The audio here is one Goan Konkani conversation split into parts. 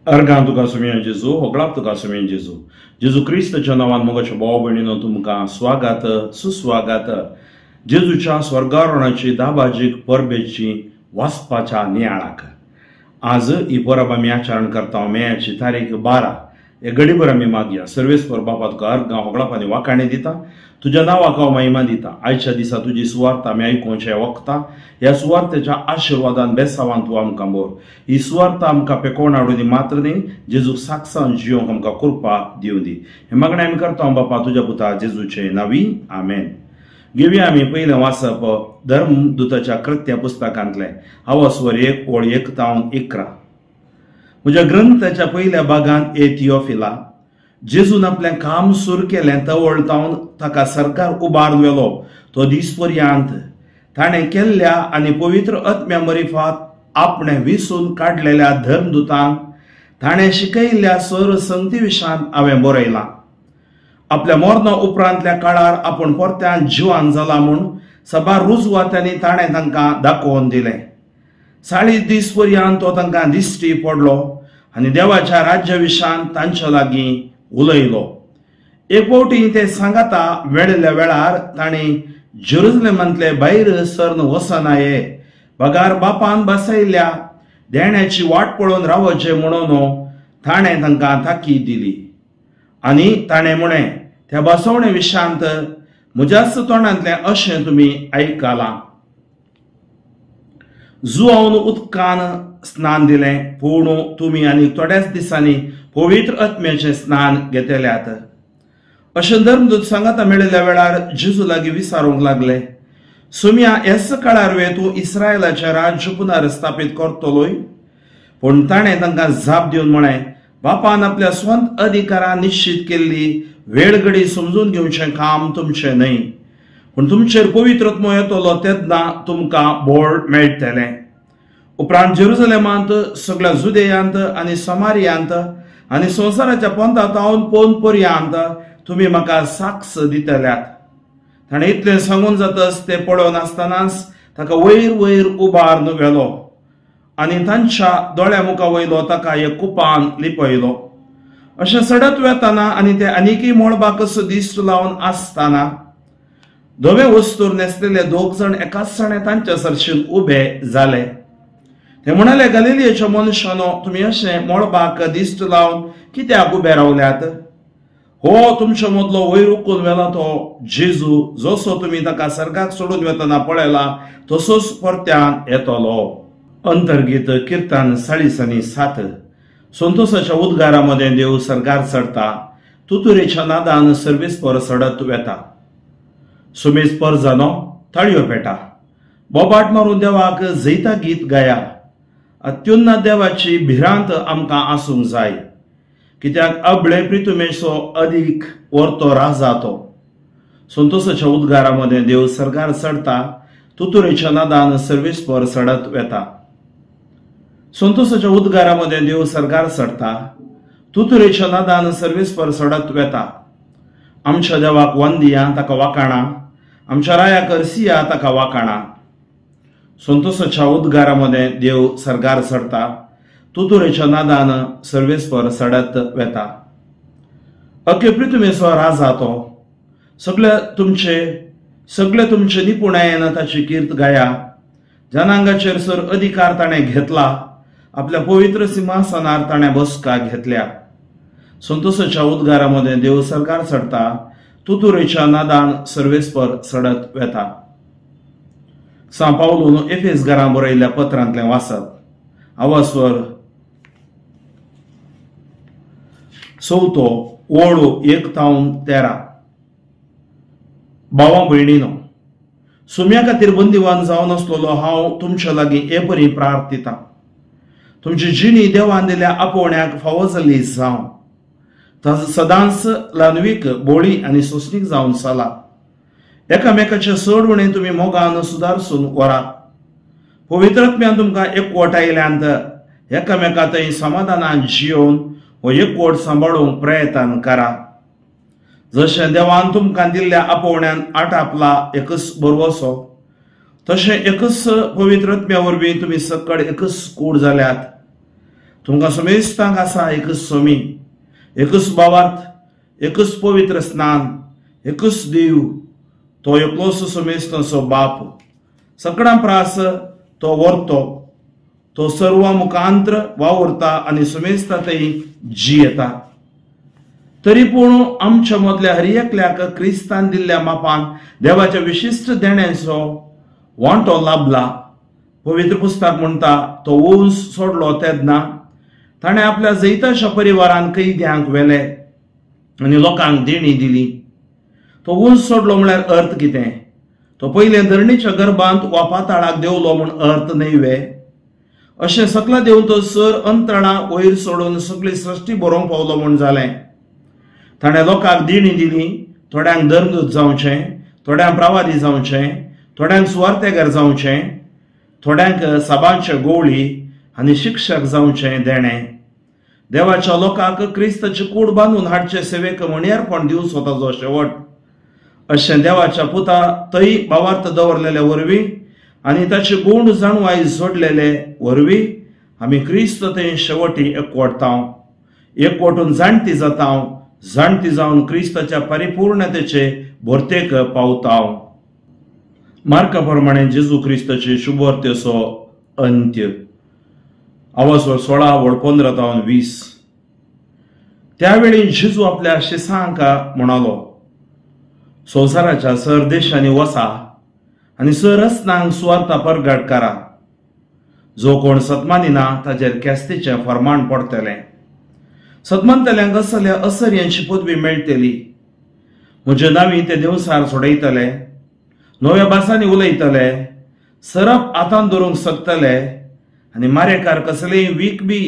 अर्गां तुका सुमया जेजू, होगळाप तुका सुमया जेजू. जेजू क्रिस्ताच्या नांवान मोगाच्या भाव भयणीनो तुमकां स्वागत सुस्वागत. जेजूच्या स्वर्गारोहणाची दाबाजीक परबेची वाचपाच्या नियाळाक आज ही परब आमी आचरण करता. मेयाची तारीख 12. हे घडीभर आमी मागया. सर्वेस्पर बापा तुका अर्गां होगळाप आनी वाखाणी दिता, तुज्या नांवाक हांव महिमा दिता. आयच्या दिसा तुजी सुवार्थ आमी आयकुचे वखता. ह्या सुवार्थेच्या आशिर्वादान बेसावान तूं आमकां बोर. ही सुवार्थ आमकां पेकोवन हाडूं दी मात्र न्ही, जेजूक साक्षान जियोंक आमकां कृपा दिवं दी. हें मागणें आमी करता बापा तुज्या पुता जेजूचे नांवी, आमेन. घेवया आमी पयलें वाचप धर्मदूताच्या कृत्या पुस्तकांतलें, आवासवर 1 ओळ 1 तावन 11. म्हज्या ग्रंथाच्या पयल्या भागांत ए थियोफिला, जेजून आपलें काम सुरू केलें तवळ तावन ताका सरकार उबारून व्हेलो तो दीस पर्यंत ताणें केल्ल्या आनी पवित्र आत्म्या मरिफात आपणें विसून काडलेल्या धर्मदूतांक ताणें शिकयल्ल्या सर संगती विशांत हांवें बरयलां. आपल्या मरणा उपरांतल्या काळार आपूण परत्यान जिवान जाला म्हूण सबार रुजवात्यांनी ताणें तांकां दाखोवन दिलें. 40 दीस पर्यंत तो तांकां दिश्टी पडलो आनी देवाच्या राज्या विशांत तांच्या लागीं उलयलो. एक फावटी ते सांगाता वेळिल्ल्या वेळार तांणी जेरुजलेमांतले भायर सरन वचना ये बगार बापान बसयल्ल्या देण्याची वाट पळोवन रावचें म्हणून ताणें तांकां ताकीद दिली. आनी ताणें म्हळें, त्या बसवणे विशांत म्हज्याच तोंडांतलें अशें तुमी आयकलां. जुआवन उदकान स्नान दिलें, पूण तुमी आनी थोड्याच दिसांनी पवित्र आत्म्याचें स्नान घेतल्यात. अशें धर्मदूत सांगाता मेळिल्ल्या वेळार जेजू लागीं विचारूंक लागले, सुम्या ह्याच काळार वे तूं इस्रायलाचें राज्य पुनर्स्थापीत करतलोय? पूण ताणें तांकां जाप दिवन म्हळें, बापान आपल्या स्वंत अधिकारान निश्चित केल्ली वेळ घडी समजून घेवचें काम तुमचें न्हय, पूण तुमचेर पवित्र आत्मो येतलो तेन्ना तुमकां बळ मेळटलें. उपरांत जेरुजलेमांत, सगळ्या जुदेयांत आनी समारियांत आनी संवसाराच्या पोंदा तावन पोन पर्यंत तुमी म्हाका साक्ष दितल्यात. ताणें इतलें सांगून जातच ते पळोवन आसतनाच ताका वयर वयर उबारून व्हेलो आनी तांच्या दोळ्या मुखा वयलो ताका एक कुपान लिपयलो. अशें सडत वेताना आनी ते आनीकय मळबाक दिश्ट लावन आसतना धवे वस्तूर न्हेसलेले 2 जाण एकाच सणे तांच्या सरशीन उबे जाले. ते म्हणाले, गलिलियेच्या मनशानो, तुमी अशें मळबाक दिश्ट लावन कित्याक उबे रावल्यात? हो तुमच्या मदलो वयर उखलून व्हेला तो जेजू, जसो तुमी ताका सर्गाक सोडून वेतना पळयला तसोच परत्यान येतलो. अंतर्गीत किर्तन 40:7. संतोषाच्या उद्गारामध्ये देव सर्गार चडता, तुतुरेच्या नादान सर्वेस्पर सडत वेता. सुमेज परजानो ताळयो पेटा, बोबाट मारून देवाक जैता गीत गाया. अत्युन्नत देवाची भिरांत आमकां आसूंक जाय, कित्याक अबळे प्रितुमेचो अदीक वर्तो राजा तो. संतोषाच्या उद्गारामध्ये देव सर्गार चडता, तुतुरेच्या नादान सर्वेस्पर सडत वेता. संतोषाच्या उद्गारामध्ये देव सर्गार चडता, तुतुरेच्या नादान सर्वेस्पर सडत वेता. आमच्या देवाक वंदिया ताका वाखाणा, आमच्या रायाक अर्सिया ताका वाखाणा. संतोषाच्या उद्गारामध्ये देव सर्गार चडता, तुतुरेच्या नादान सर्वेस्पर सडत वेता. अखे पृथ्वीचो राजा तो, सगळे तुमचे निपुणायेन ताची कीर्त गाया. जनांगाचेर सर अधिकार ताणें घेतला, आपल्या पवित्र सिंहासनार ताणें बसका घेतल्या. संतोषाच्या उद्गारामध्ये देव सरकार चडता, तुतुरेच्या नादान सर्वेस्पर सडत वेता. सां पावलून एफेस घरां बरयल्ल्या पत्रांतलें वाचप, आवासवर 4 ओळ 1 तावन 13. भावा भयणीनो, सुम्या खातीर बंदिवान जावन आसलेलो हांव तुमच्या लागीं हे परी प्रार्थिता, तुमची जिणी देवान दिल्या आपोवण्याक फावो जाल्ली जावं, सदांच ल्हानवीक बोळी आनी सोंसणीक जावन चला. एकामेकाचे चड उणें तुमी मोगान सुदारसून व्हरा. पवित्र आत्म्यान तुमकां एकवट आयल्यांत एकामेका थंय समाधानान जियोवन हो एकवट सांबाळूंक प्रयत्न करा. जशें देवान तुमकां दिल्ल्या आपोवण्यान आटापला एकच बरवसो, तशें एकच पवित्र आत्म्या वरवीं तुमी सकळ एकच कूड जाल्यात. तुमकां समेस्तांक आसा एकच स्वामी, एकच भावार्थ, एकच पवित्र स्नान, एकच देव, तो एकलोच समेस्तांचो बाप, सगळ्यां प्रास तो व्हरतो, तो सर्व मुखांत्र वावुरता आनी समेस्ता थंय जियेता. तरी पूण आमच्या मदल्या हर एकल्याक क्रिस्तान दिल्ल्या मापान देवाच्या विशिश्ट देण्याचो वांटो लाभला. पवित्र पुस्तक म्हणटा, तो वंश सोडलो तेन्ना ताणें आपल्या जैताच्या परिवारान कैद्यांक व्हेले आनी लोकांक देणी दिली. तो वंश सोडलो म्हळ्यार अर्थ कितें? तो पयले धरणीच्या गर्भांत वा पाताळाक देंवलो म्हूण अर्थ न्हय वे? अशें सकला देवन तो सर अंतराळा वयर सोडून सगळी सृश्टी बरोवंक पावलो म्हूण जालें. ताणें लोकांक देणी दिली, थोड्यांक धर्मदूत जावचें, थोड्यांक प्रवादी जावचें, थोड्यांक सुवार्तेगर जावचें, थोड्यांक साबांचे गोवळी आनी शिक्षक जावचें देणें. देवाच्या लोकांक क्रिस्ताची कूड बांदून हाडचे सेवेक म्हणयारपण दिवचो ताजो शेवट. अशें देवाच्या पुता थंय भावार्थ दवरलेले वरवीं आनी ताची गूण जाणवाय जोडलेले वरवीं आमी क्रिस्त थंय शेवटी एकवटतांव, एकवटून जाणटी जातांव, जाणटी जावन क्रिस्ताच्या परिपूर्णतेचे भरतेक पावतांव. मार्का प्रमाणे जेजू क्रिस्ताचे शुभवार्तेचो अंत्य. आवाज 16 वळ 15 तावन 20. त्यावेळी जेजू आपल्या शिसांक म्हणालो, संवसाराच्या सर देशांनी वसा आनी सर रचनांक सुवार्ता परगट करा. जो कोण सतमानिना ताचेर केस्तीचें फर्माण पडटलें. सतमानतल्यांक असल्या असर्यांची पदवी मेळटली. म्हजे नांवी ते देवसार सोडयतले, नव्या भासांनी उलयतले, सरप हातान धरूंक शकतले आनी मारेकार कसलेय वीख बी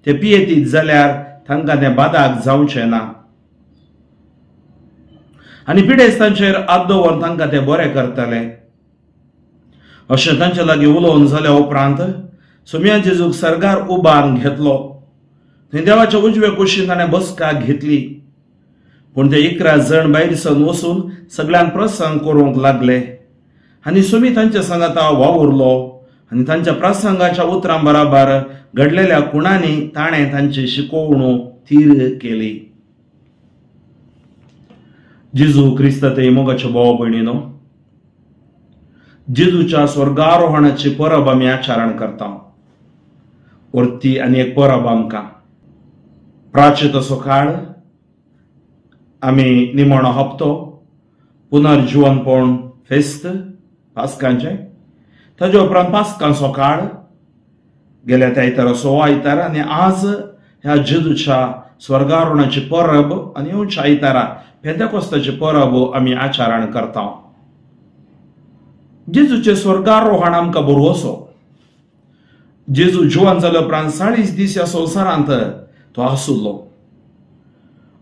ते पियेतीत जाल्यार तांकां तें बादाक जावचें ना. आनी पिडेस्तांचेर हात दवरून तांकां ते बरें करतले. अशें तांचे लागीं उलोवन जाल्या उपरांत सोम्या जेजूक सर्गार उबारून घेतलो. थंय देवाच्या उजव्या कुशीन ताणें बसका घेतली. पूण ते 11 जण भायर सरून वचून सगळ्यांक प्रसंग करूंक लागले आनी सोमी तांच्या सांगाता वावुरलो आनी तांच्या प्रसंगाच्या उतरां बराबर घडलेल्या खुणांनी ताणें तांची शिकोवणूक थीर केली. जेजू क्रिस्ता ते मोगाच्या भाव भयणीनो, जेजूच्या स्वर्गारोहणाची परब आमी आचरण करता. वरती आनी एक परब आमकां प्राचीत असो काळ आमी निमणो हप्तो पुनर्जिवनपण फेस्त पास्कांचें, ताजे उपरांत पास्कांचो काळ गेल्या त्या आयतारा 16 आयतारा आनी आज ह्या जेजूच्या स्वर्गारोहणाची परब आनी येवच्या आयतारा पेंतेकोस्ताची परब आमी आचरण करता. जेजूचें स्वर्गारोहण आमकां बरोवचो. जेजू जिवन जाल्या उपरांत 40 दीस ह्या संवसारांत तो आसुल्लो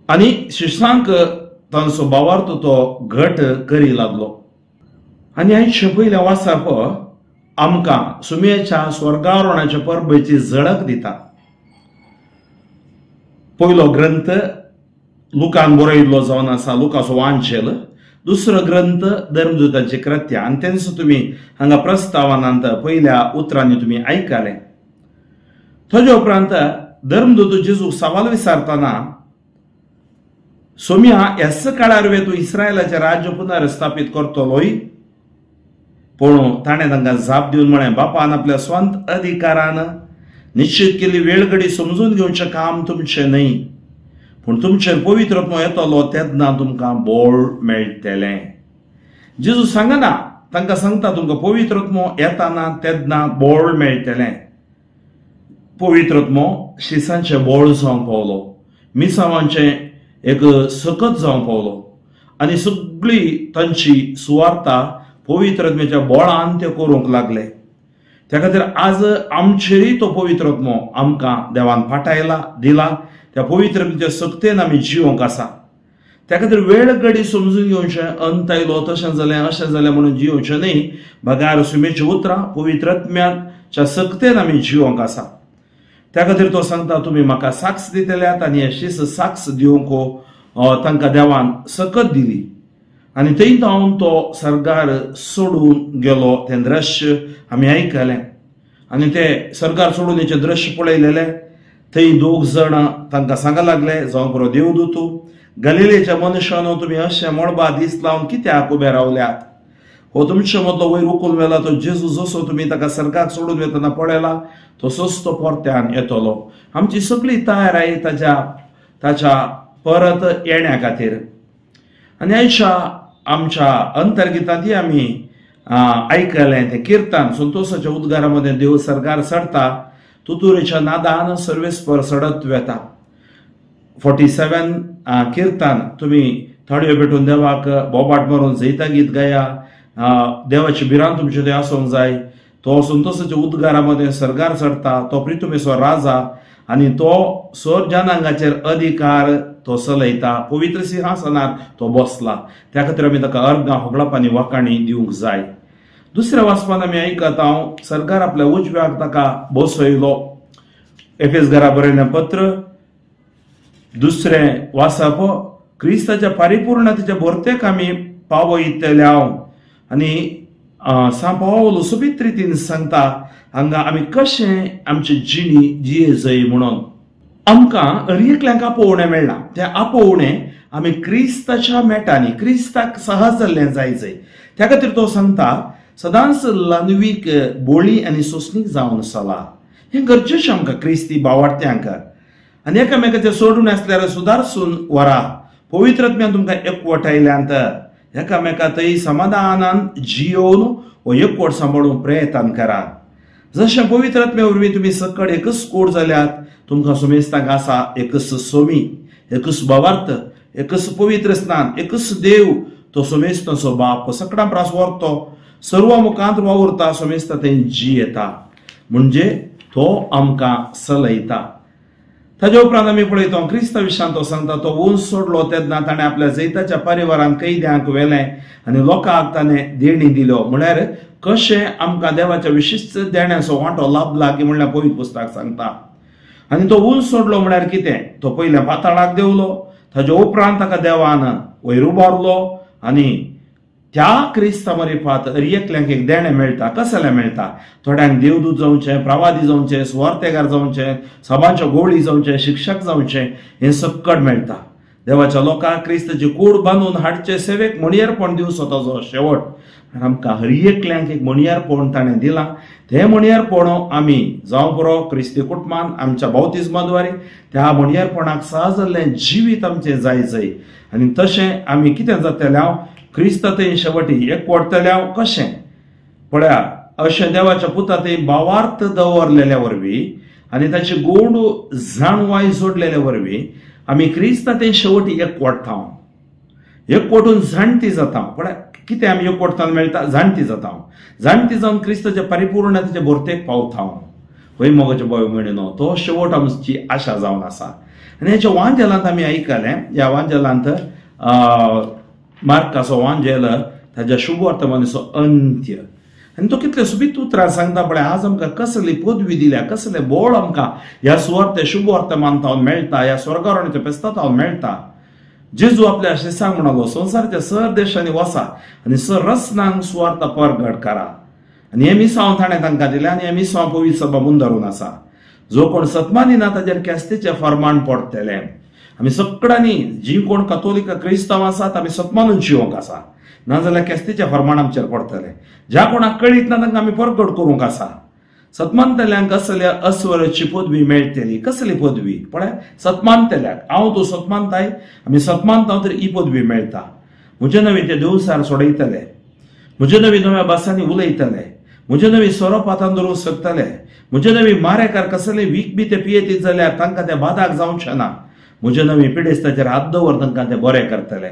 आनी शिश्यांक तांचो भावार्थ तो घट करी लागलो. आनी आयचे पयल्या वाचप आमकां सुमयेच्या स्वर्गारोहणाच्या परबेची झळक दिता. पयलो ग्रंथ लुकान बरयल्लो जावन आसा, लुकाचो वांचेल. दुसरो ग्रंथ धर्मदूतांची कृत्या आनी तेंचो तुमी हांगा प्रस्तावनांत पयल्या उतरांनी तुमी आयकले. ताजे उपरांत धर्मदूत जेजूक सवाल विचारतना, सोम्या ह्याच काळार वे तूं इस्रायलाचें राज्य पुनर्स्थापीत करतलोय? पूण ताणें तांकां जाप दिवन म्हळें, बापान आपल्या स्वंत अधिकारान निश्चित केल्ली वेळ घडी समजून घेवचें काम तुमचें न्हय, पूण तुमचेर पवित्र आत्मो येतलो तेन्ना तुमकां बळ मेळटलें. जेजू सांगना, तांकां सांगता तुमकां पवित्र आत्मो येताना तेन्ना बळ मेळटलें. पवित्र आत्मो शिसांचें बळ जावंक पावलो, मिसावांचें एक सकत जावंक पावलो आनी सगळी तांची सुवार्ता पवित्र आत्म्याच्या बळान ते करूंक लागले. त्या खातीर आज आमचेरय तो पवित्र आत्मो आमकां देवान फाटायला दिला. त्या पवित्र आत्म्याच्या सक्तेन आमी जिवंक आसा. त्या खातीर वेळ घडी समजून घेवचें, अंत आयलो तशें जालें अशें जालें म्हणून जिवचें न्हय, बगार सुमेची उतरां पवित्र आत्म्याच्या सक्तेन आमी जिवंक आसा. त्या खातीर तो सांगता, तुमी म्हाका साक्ष दितल्यात आनी अशीच साक्ष दिवंक तांकां देवान सकत दिली. आनी थंय जावन तो सर्गार सोडून गेलो. तें दृश्य आमी आयकलें आनी ते सर्गार सोडून हेचें दृश्य पळयलेलें. थंय दोग जाण तांकां सांगा लागले, जावं बरो देवदूत, गलिलेच्या मनशानो तुमी अशें मळबा दीस लावन कित्याक उबे रावल्यात? हो तुमचे मदलो वयर उखलून व्हेला तो जेजू जसो तुमी ताका सर्गाक सोडून वेतना पळयला तसोच तो परत्यान येतलो. आमची सगळी तयार ताच्या ताच्या परत येण्या खातीर. आनी आयच्या आमच्या अंतर्गितांत आमी आयकलें तें किर्तन, संतोषाच्या उद्गारा मदें देव सर्गार चडटा, तुतुरेच्या नादान सर्वेस्पर चडत वेता. 47 किर्तन तुमी थोड्यो भेटून देवाक बोबाट मारून जैता गीत गाया. देवाची भिरांत तुमचे थंय आसूंक जाय. तो संतोषाच्या उद्गारा मदें सर्गार चडटा, तो प्रितुमेचो राजा आनी तो सर जनांगाचेर अधिकार तो चलयता. पवित्र सिंहासनार तो बसला. त्या खातीर आमी ताका अर्गां होगळप आनी वाखाणी दिवंक जाय. दुसऱ्या वाचपान आमी आयकता हांव सरकार आपल्या उजव्याक ताका बसयलो. एफेस घरा बरयलें पत्र दुसरें वाचप, क्रिस्ताच्या परिपूर्णतेच्या भरतेक आमी पावयतले हांव. आनी सांत पावल सोबीत रितीन सांगता हांगा आमी कशें आमची जिणी जिये जाय म्हणून. आमकां हर एकल्यांक आपोवणें मेळ्ळां, तें आपोवणें आमी क्रिस्ताच्या मेटांनी क्रिस्ताक सहज जाल्लें जाय जाय. त्या खातीर तो सांगता सदांच लानवीक बोळी आनी सोंसणीक जावन चला. हें गरजेचें आमकां क्रिस्ती बावाडत्यांक. आनी एकामेकाचें सोडून आसल्यार सुदारसून वरा. पवित्र आत्म्यान तुमकां एकवटायल्यांत, एकामेका थंय समाधानान जियोवन हो एकवट सांबाळूंक प्रयत्न करा. जशें पवित्र आत्म्या वरवीं तुमी सकड एकच कोड जाल्यात, तुमकां सुमेस्तांक आसा एकच सोमी, एकच भावार्थ, एकच पवित्र स्नान, एकच देव, तो सोमेस्तांचो बाप सकडां प्रास व्हरतो, सर्व मुखांत वावुरता, सोमेस्ता थंय जियेता, म्हणजे तो आमकां चलयता. ताज्या उपरांत आमी पळयता क्रिस्ता विशांत तो सांगता तो ऊंच सोडलो तेन्ना ताणें आपल्या जैताच्या परिवारान कैद्यांक व्हेलें आनी लोकांक ताणें देणी दिल्यो. म्हळ्यार कशें आमकां देवाच्या विशिश्ट देण्याचो वांटो लाभला की म्हणल्यार पवित्र पुस्तक सांगता. आनी तो ऊंच सोडलो म्हळ्यार कितें? तो पयल्या पाताळाक देंवलो, ताज्या उपरांत ताका देवान वयर उबारलो आनी त्या क्रिस्ता मरिफात हर एकल्यांक एक देणें मेळटा. कसलें मेळटा? थोड्यांक देवदूत जावचें, प्रवादी जावचें, सुवार्तेकार जावचें, सभांच्यो गोळी जावचें, शिक्षक जावचें, हें सक्कड मेळटा. देवाच्या लोकांक क्रिस्ताची कूड बांदून हाडचे सेवेक म्हणयारपण दिवचो ताजो शेवट. आमकां हर एकल्यांक एक म्हणयारपण ताणें दिलां. तें म्हणयारपण आमी जावं पुरो क्रिस्ती कुटुंबान आमच्या बावतिज्मा द्वारे त्या म्हणयारपणाक सहज जाल्लें जिवीत आमचें जाय जाय. आनी तशें आमी कितें जातलें हांव क्रिस्ता थंय शेवटी एकवटतलें हांव कशें? पळया, अशें देवाच्या पुता थंय भावार्थ दवरलेल्या वरवीं आनी ताची गोड जाणवाय जोडलेल्या वरवीं आमी क्रिस्ता थंय शेवटी एकवटता, एकवटून जाणटी जाता. पळया कितें आमी एकवटतान मेळटा? जाणटी जाता. जाणटी जावन क्रिस्ताच्या परिपूर्णतेच्या भरतेक पावता. हय मोगाचे भाव भयणीनो, तो शेवट आमची आशा जावन आसा. आनी हेच्या वांजेलांत आमी आयकलें, ह्या वांजेलांत मार्काचो वांजेल ताज्या शुभवर्तमानाचो अंत्य. आनी तो कितले सोबीत उतरां सांगता. पळय आज आमकां कसली पदवी दिल्या, कसलें बोळ आमकां ह्या सुवार्ते शुभवर्तमान तावन मेळटा, ह्या स्वर्गारोहणाच्या फेस्ता तावन मेळटा. जेजू आपल्या शिसांक म्हणालो, संवसाराच्या सर देशांनी वसा आनी सर रसनांक सुवार्ता परगट करा. आनी हें मिसांव ताणें तांकां दिलें आनी हें मिसांव पवित्र सभा मुंदारून आसा. जो कोण सतमानी ना ताजेर केस्तेचें फरमाण पडटलें. आमी सगळ्यांनी जी कोण कतोलिक क्रिस्तांव आसात आमी सतमानून जिवंक आसा, नाजाल्यार केस्तीचें फरमाण आमचेर पडटलें. ज्या कोणाक कळीत ना तांकां आमी परगट करूंक आसा. सतमानतल्यांक कसल्या अस्वराची पदवी मेळटली? कसली पदवी? पळय, सतमानतल्याक हांव तूं सतमानताय, आमी सतमानता तर ही पदवी मेळटा. म्हजे नवी ते देवसार सोडयतले, म्हजे नवी नव्या भासांनी उलयतले, म्हजे नवी सोरोप हातान धरूंक शकतले, म्हजे नवी मारेकार कसले वीख बी ते पियेतीत जाल्यार तांकां ते बादाक जावचें ना, म्हजे नवी पिडेस्ताचेर हात दवर तांकां ते बरें करतले.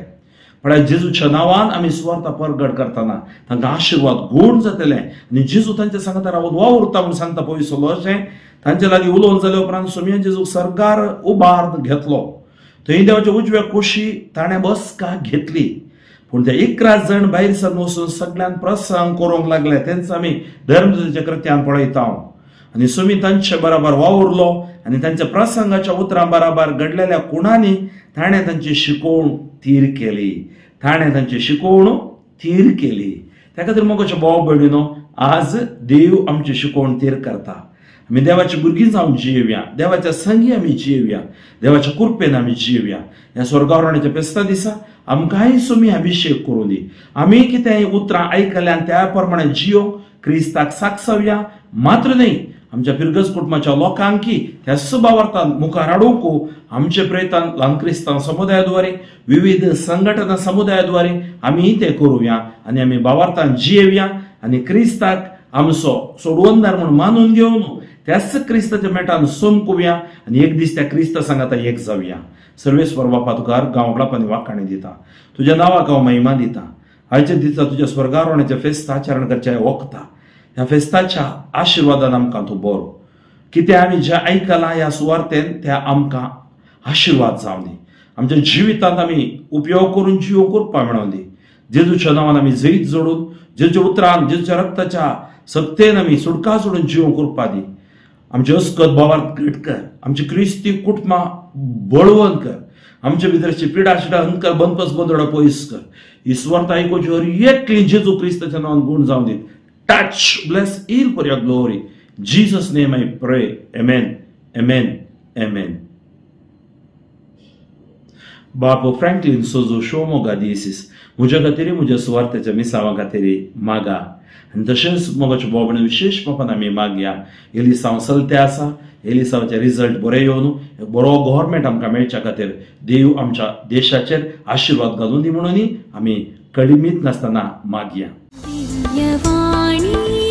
पळय जेजूच्या नांवान आमी सुवार्ता परगट करतना तांकां आशिर्वाद गूण जातले आनी जेजू तांच्या सांगता रावन वावुरता म्हूण सांगता पयसलो. अशें तांचे लागीं उलोवन जाले उपरांत सोमया जेजूक सरकार उबार घेतलो. थंय देवाच्या उजव्या कुशी ताणें बसका घेतली. पूण ते 11 जण भायर सरून वचून सगळ्यांक प्रसंग करूंक लागले. तेंच आमी धर्मदूताच्या कृत्यान पळयता. आनी सोमी तांचे बराबर वावुरलो आनी तांच्या प्रसंगाच्या उतरां बराबर घडलेल्या खुणांनी ताणें तांची शिकोवण थीर केली, ताणें तांची शिकोवण थीर केली. त्या खातीर मोगाचे भाव भयणीनो, आज देव आमची शिकोवण थीर करता. आमी देवाची भुरगीं जावन जियेवया, देवाच्या संगी आमी जियेवया, देवाच्या कृपेन आमी जियेवया. ह्या स्वर्गारोहणाच्या फेस्ता दिसा आमकांय सुमी अभिशेक करूं दी. आमी कितें उतरां आयकल्यान त्या प्रमाणे जियोंक क्रिस्ताक साक्षावया मात्र न्हय, आमच्या फिरगज कुटुंबाच्या लोकांकी त्या सुबावार्थान मुखार हाडूंक आमचे प्रयत्न ल्हान क्रिस्तांव समुदायाद्वारे, विविध संघटना समुदायाद्वारे आमी ते करुया आनी आमी भावार्थान जियेवया आनी क्रिस्ताक आमचो सोडवणदार म्हूण मानून घेवन त्याच क्रिस्ताच्या मेटान सोमकुया आनी एक दीस त्या क्रिस्ता सांगाता एक जावया. सर्वेस्वर बापा, तुका गांवगडाप आनी वाखाणी दिता, तुज्या नांवाक हांव महिमा दिता. आयच्या दिसा तुज्या स्वर्गारोहणाच्या फेस्त आचरण करच्या वखता, ह्या फेस्ताच्या आशिर्वादान आमकां तूं बरो कितें आमी जें आयकलां ह्या सुवार्तेन त्या आमकां आशिर्वाद जावं दी. आमच्या जिवितांत आमी उपयोग करून जिव करपा मेळोवन दी. जेजूच्या नांवान आमी जैत जोडून, जेजूच्या उतरान, जेजूच्या रक्ताच्या सक्तेन आमी सुटका सोडून जिव करपा दी. आमचे अस्कत भावार्थ घट कर, आमची क्रिस्ती कुटुंबां बळवंत कर, आमचे भितरची पिडा शिडा हंकर बंदपस बंदोडा पयस कर. ही सुवार्थ आयकुची हर एकली जेजू क्रिस्ताच्या नांवान गूण जावं दी. Touch, bless, heal for your glory. Jesus' name I pray. Amen. Amen. Amen. बापू फ्रँकलिन सोजो शिवमोगा दिसीस म्हज्या खातीर, म्हज्या सुवार्थाच्या मिसांवा खातीर मागा. आनी तशेंच मोगाच्या भाव विशेश बापान आमी मागया. एलिसांव चलते आसा, एलिसांवाचे रिजल्ट बरे येवन बरो गव्हर्मेंट आमकां मेळच्या खातीर देव आमच्या देशाचेर आशिर्वाद घालून दी म्हणून आमी कडिमीत नासतना मागया. दिव्यवाणी।